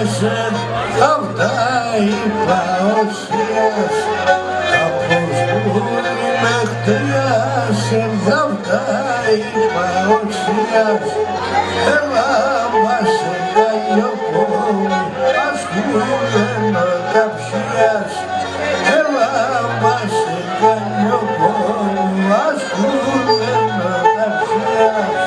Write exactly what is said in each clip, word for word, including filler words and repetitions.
Αβδά είπα οσίας, κάπως που μη με χτριάσεν, αβδά είπα οσίας. Έλα, μπα σε καλλιοκόμι, ας κουλένω καψίας. Έλα, μπα σε καλλιοκόμι, ας κουλένω καψίας.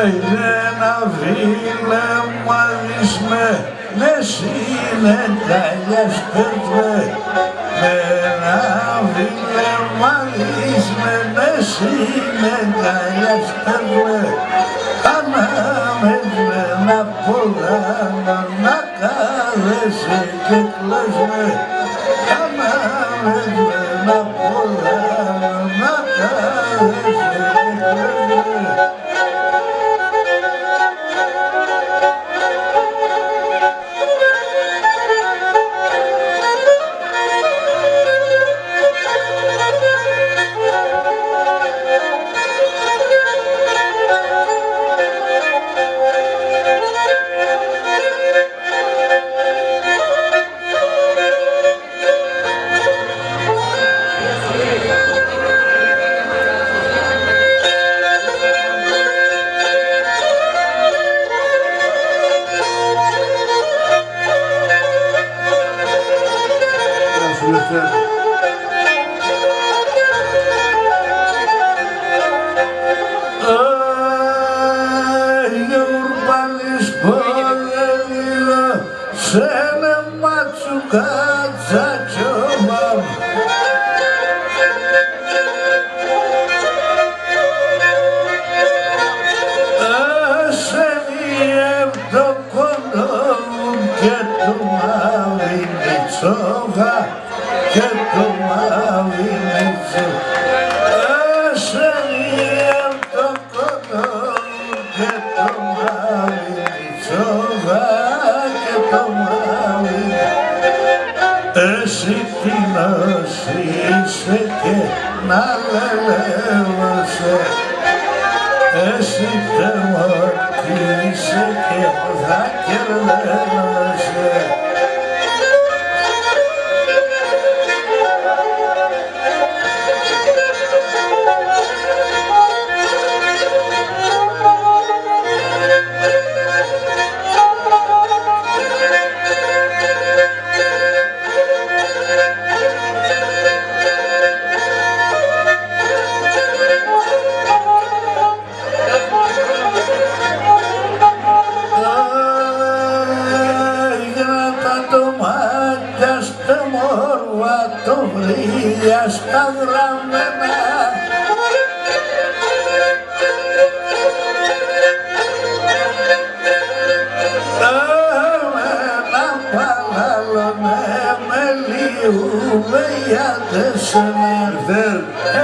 Άιντε να, φίλε μ', αδείς με, ναι, σ' είναι αγκαλιάς, παίρτ' με. Μ' έναν, φίλε μ', αδείς με, ναι, σ' είναι αγκαλιάς, παίρτ' με. Κάνε με έναν ποδάν, να κάθεσαι και κλαις' με. Κάνε με έναν ποδάν, να κάθεσαι και κλαις' με. Αχ, Γιώργο Πάνης, πόδια δίδω σ' έναν ματσουκά τσατσόβα. Ας ενίεν το κοντό μου και το μαύρι μητσόβα, και το μαύρι μητσόβα. Ας ενίεν το κοντό μου και το μαύρι μητσόβα, και το μαύρι. Εσύ τίνος είσαι και να λελεύω σε. Εσύ τ' εμ' ατ' είσαι και θα κερδεύω σε. Эгραντα τ' μάτια σ' τ' εμόρφα, το βρύλια σ' τα γραμμένα. Εμένα πα λαλώνε με λίον, με γιατέσσερα.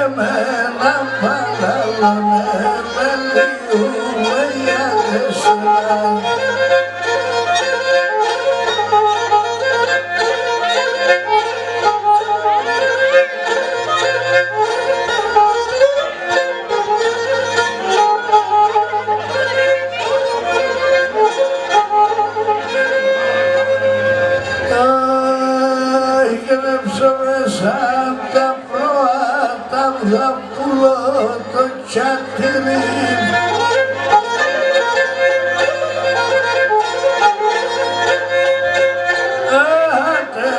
Εμένα πα λαλώνε με λίον, με γιατέσσερα. Αχ, κρύψαμε σαν τα προάτα, θα πουλώ το τσατίρι. Άτε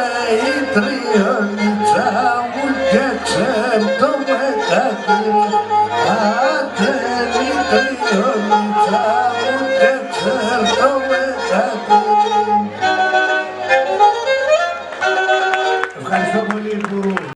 η τριονίτσα μου και ξέρ' το με κατήρι. Άτε η τριονίτσα μου και ξέρ' το με κατήρι. Ευχαριστώ πολύ που